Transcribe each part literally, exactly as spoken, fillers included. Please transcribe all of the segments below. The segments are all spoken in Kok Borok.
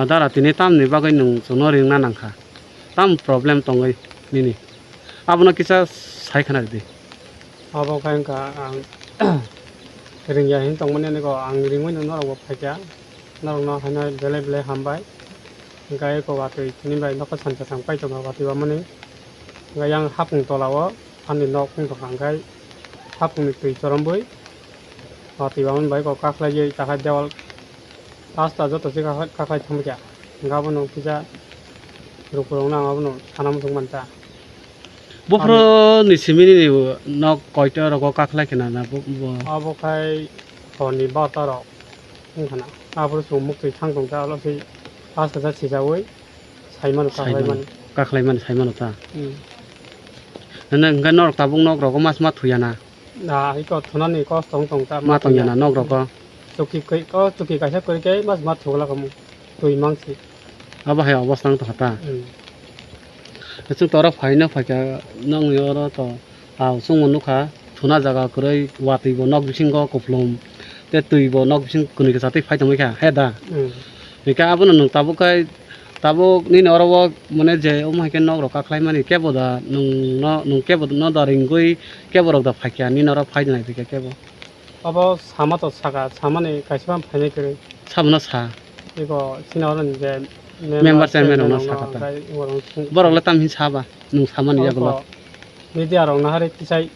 Dara, tini tamni bagwi nwng chwngno ringna nangkha? Tam problem tongwi nini? Abono kisa sai khna ridi. Abo khe wngkha ang ringya hin tongmani ani ko ang ringwi nw norok bo phaikha. Norokno haino belai belai hambai. Hwnkhe eko watwi tini bai nokha sansa thang pai tongkha watwi wamani. Hwnkhe yang hapung tola o ani nok wng tongkha hwnkhe hapungni twi chorombwi watwi wamani bai eko kakhlaiwi tahai dewal pasta joto se kakhlai kakhlai thangkha. Hwnkhe abono kisa rukurokno ang abono sana muchung manta. Buphuru ni simi nini nok koita rogo kakhlai khe nana bo, bo? Abo khai hor ni barota rok wngkha na. Aphuru chwng muktwi thang tong ta, olo se pasta sa sijaui sai mano, sai kakhlai mano, mani. Kakhlai mani sai mano ta. Hmm. Nana hwnkhe norok tabuk nok rogo mas ma thuya na? Na, iko thunani kosto wng tong ta, ma tongya na nok rogo? Chuki kai, o chuki kaisa kwrwi khe mas ma thugla khamu. Twi mangsi. Abo hai obostha wng tongkha ta? Hmm. Chwng toro phaino phaikha, nokni oro to, ah, chwngno nukha, thuna jaga kwrwi, watwi bo nok bisingo kuplum, tei twi bo nok bising kwnwi kwchatwi phai tongwi kha, he da? Hmm. Hwnkhe abono nwng tabuk khai, tabuk nini oro o, mane, je omo hai khe nok rok kakhlai mani, kebo da nwng no, nwng kebo no da ringwi, kebo rok da phaikha, nini oro phai nai phikha kebo? Obo sama to saka, samani kaisa phainai kwrwi. Sabono sa. Ego sini oro ni je member, member chairman rokno rokno saka ta. Tei borok le tam hin saba, nwng samani yagulo. Media rokno hari kisai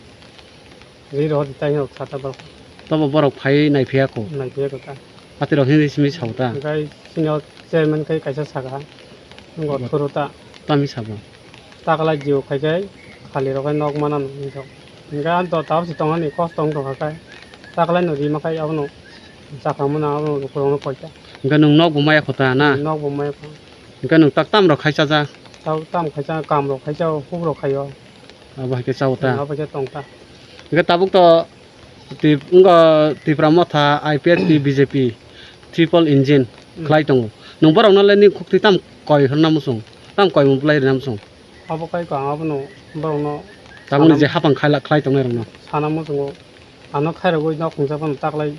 ri rohor di tai hinwi saka borok. Tobo borok phai nai phiya ko. Nai phiya ko ta. Pati rok hindi simi sao ta. Hwnkhe sini o chairman khai kaisa saka. Ngo thuru ta. Tam hin sabo. Taklai jio khai khai khali rok khai nok mana no hinjak. Hingke ang to tabuk se tong ani kosto wng tongkha khai taklai no rima khai abono chakang mano abono lukurok no koita. Hingke nwng nok bo maya kho ta na? Nok bo maya kho. Hingke nwng tak tam rok khai chaja? Tabuk tam khai cha, kam rok khai cha, huk rok khai o. Abo hai khe chao ta? Abo khe tong ta. Hingke tabuk to Tip-, wngkha Tipra Motha, I P F T, B J P, triple engine khlai tongo. Nwng borokno le ni khukti tam koi hwnna muchung, tam koi mung bwlai rwna muchung. Abo kai kha, ang abono borokno tabukni sana je hapang khaila-, khlai tongnai rokno sana muchungo. Ano khairogwi nok hwnsa phano taklai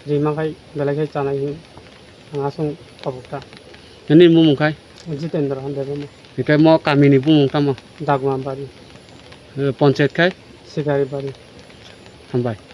rima khai belai khai chanai hwn ang aswng tabuk ta. Nini bumung khai? Jitendra Debbarma. Hingke mo kamini bumung tamo? Dagmabari. Eh, ponchayat khai? Sikaribari. Hambai.